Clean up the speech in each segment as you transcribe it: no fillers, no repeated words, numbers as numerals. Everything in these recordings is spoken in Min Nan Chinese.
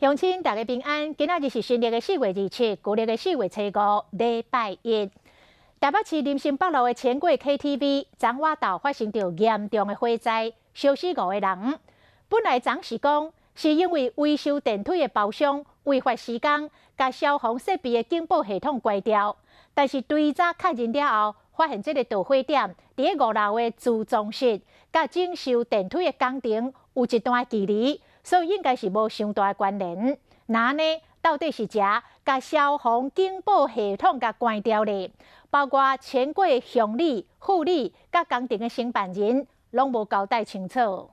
鄉親大家平安，今仔日是新曆的4月27，舊曆的4月初5，禮拜一。台北市林森北路的錢櫃 KTV，昨晚晝發生著嚴重的火災，燒死五個人。本來昨是講是因為維修電梯的包廂違法施工，共消防設備的警報系統關掉，但是追查確認了後，發現這个導火點佇咧五樓的儲藏室，佮整修電梯的工程有一段距離，所以應該是無傷大的關聯。那呢，到底是誰共消防警報系統共關掉咧？包括錢櫃協理、副理、佮工程的承辦人，攏無交代清楚。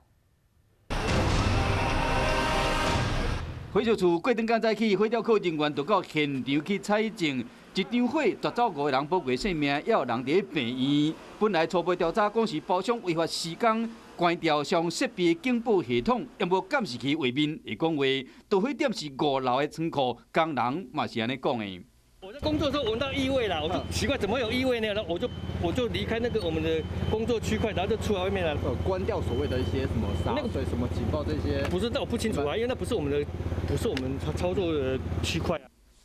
火燒厝過轉工早起，火調課人員就到現場去採證。一場火奪走五個人寶貴性命，也有人佇咧病院。本來初步調查講是包廂違法施工，關掉消防設備警報系統，也無監視器畫面會講話。導火點是五樓的倉庫，工人嘛是按呢講的。我在工作的時候聞到異味啦，我就奇怪怎麼有異味呢？然後我就離開那個我們的工作區塊，然後就出來外面了。關掉所謂的一些什麼灑水、什麼警報這些。不是，那我不清楚啊，因為那不是我們的，不是我們操作的區塊。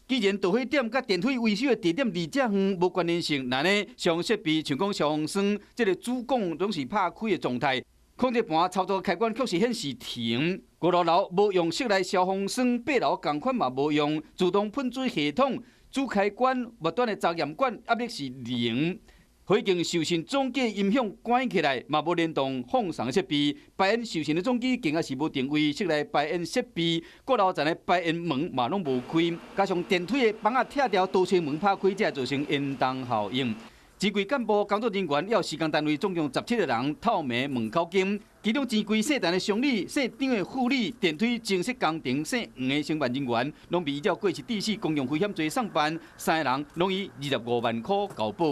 既然導火點佮電梯維修的地點離遮遠無關聯性，那呢消防設備像講消防栓，這个主管攏是拍開的狀態，控制盤操作開關卻是顯示停。五樓無用室內消防栓，八樓仝款嘛無用，自動噴水系統主開關末端的髒鹽管壓力是零。火警受訊總機音響關起來，嘛無聯動放送設備，排煙受訊的總機更加是無定位，室內排煙設備閣樓層的排煙門嘛攏無開，加上電梯的板仔拆掉，逃生門拍開，才會造成煙囱效應。錢櫃幹部、工作人員還有施工單位總共17個人透明問口供，其中錢櫃姓陳的襄理、姓張的副理、電梯增設工程姓黃的承辦人員，攏被依照過失致死公共危險罪送辦，三个人攏以25萬箍交保。